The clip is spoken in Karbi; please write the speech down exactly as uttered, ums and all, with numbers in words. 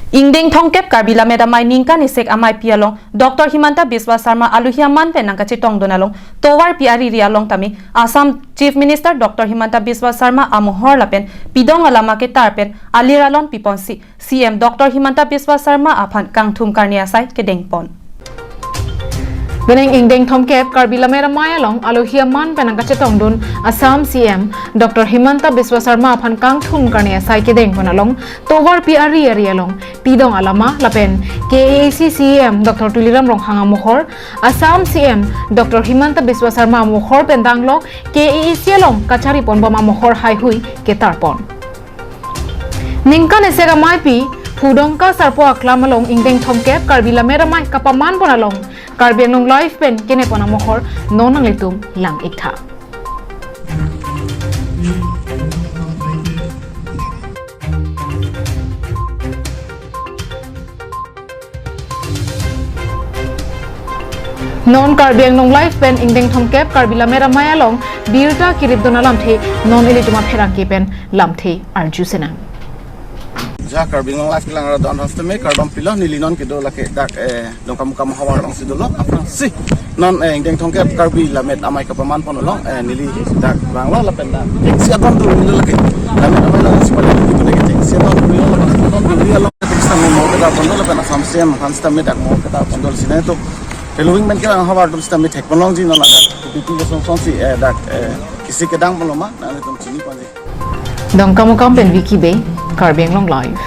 Ingdeng thomkep Karbi Lammet Amei ningkan isek ameipi along Doctor Himanta Biswa Sarma alohi aman pen nangkachetongdun along tovarpi ariri along tame Assam Chief Minister Doctor Himanta Biswa Sarma amohor lapen pidong alama ketar pen alir alon piponsi C M Doctor Himanta Biswa Sarma aphan kangthum karne asai kedengpon. Penang ingdeng thomkep Karbi Lammet Amei along alohi aman pen nangkachetongdun Assam C M Doctor Himanta Biswa Sarma aphan kangthum karne asai kedengpon along tovarpi ari ari along pidong alama lapen K A A C C E M Doctor Tuliram Ronghang amohor, Assam C M Doctor Himanta Biswa Sarma amohor pen danglok K A A C along kacharipon bom amohor haihui ketarpon. Ningkan isek ameipi Hudongka Sarpo Aklam along ingdeng thomkep Karbi Lammet Amei kapamanpon along Karbi Anglong Live pen kenepon amohor non nanglitum lang-iktha. Non Karbi Anglong Live pen ingdeng thomkep Karbi Lammet Amei along birta kiripdun alamthe non ilitum apherangke pen lamthe arju senang. Ja Karbi Anglong Live kelang arat do-an aphan sitame kardom pilo, neli non kedo lake dak, eh, Dongkamukam havar alongsi dolo. Aphrangsi non, eh, ingdeng thomkep Karbi Lammet Amei kapamanpon along, eh, neli dak vanglo lapen dak chengsi atum do neli lake Lammet Amei along si pale neli kene chengsi atum do neli along, atum do neli along sitame mo kedapon do lapen Assam C M aphan sitame dak mo kedapon do sine to. Following men kelang havar atum sitame thekpon longji non ladak. Kopi kopi asong asongsi, eh, dak, eh, kisi kedang pon loma, nanglitum chiniponji. Dongkamukam pen Vicky Bey, Karbi Anglong Live.